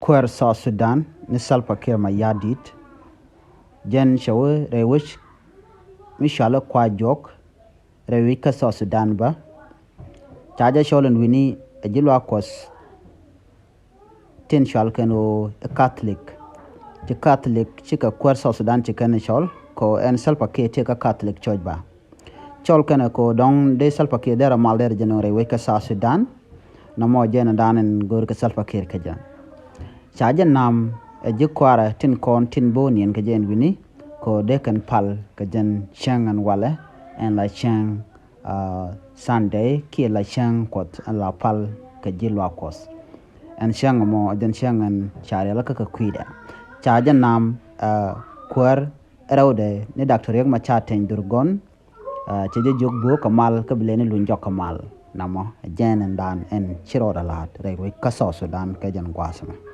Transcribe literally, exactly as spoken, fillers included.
Kuäär South Sudan ni Salva Kiir Mayardit, jɛn cɛ wä rɛy wec mi cɔal i̱ Kua̱r Juɔk, rɛy wec kä South Sudan bä. Ca jɛ cɔl ɛn wi̱ni ɛ ji̱ luaak Kuɔth tin cɔal kɛn ɣöö i̱ Catholic. Ci Catholic cikɛ kuäär South Sudan ci kɛn cɔl, kɛ ɣöö ɛn Salva Kiir tëë kä Catholic Church bä. Cɔl kɛnɛ kɛ ɣöö dɔ̱ŋ dee Salva Kiir derɛ mal derɛ jɛ nöŋ rɛy wec kä South Sudan. Nɔmɔ jɛn ɛn dan ɛn go̱o̱r kɛ Salva Kiir kɛ jɛ. Ca jɛ nam ɛ ji̱ kua̱rɛ tin kɔn tin bo̱o̱ niɛn kɛ jɛ ɛn wi̱ni, kɛ ɣöö dee kɛn pal kɛ jɛn cäŋ ɛn walɛ, ɛn la cäŋ Sunday kiɛ la cäŋ Kuɔth ɛn la pal kɛ ji̱ luaak Kuɔth. Ɛn cäŋ ɛmɔ ɛ jɛn cäŋ ɛn ca rialikä kɛ kui̱dɛ. Ca jɛ nam ɛ kuäär rɛwdɛ ni Doctor Riek Machar Teny Dhurgon, cɛ jɛ jiök böök kɛ mal kä bi lɛ ni luny jɔk kɛ mal. Namɔ ɛ jɛn ɛn dan ɛn ci rɔɔdɛ la̱a̱t rɛy wec kä South Sudan kɛ jɛn gua̱a̱th ɛmɛ.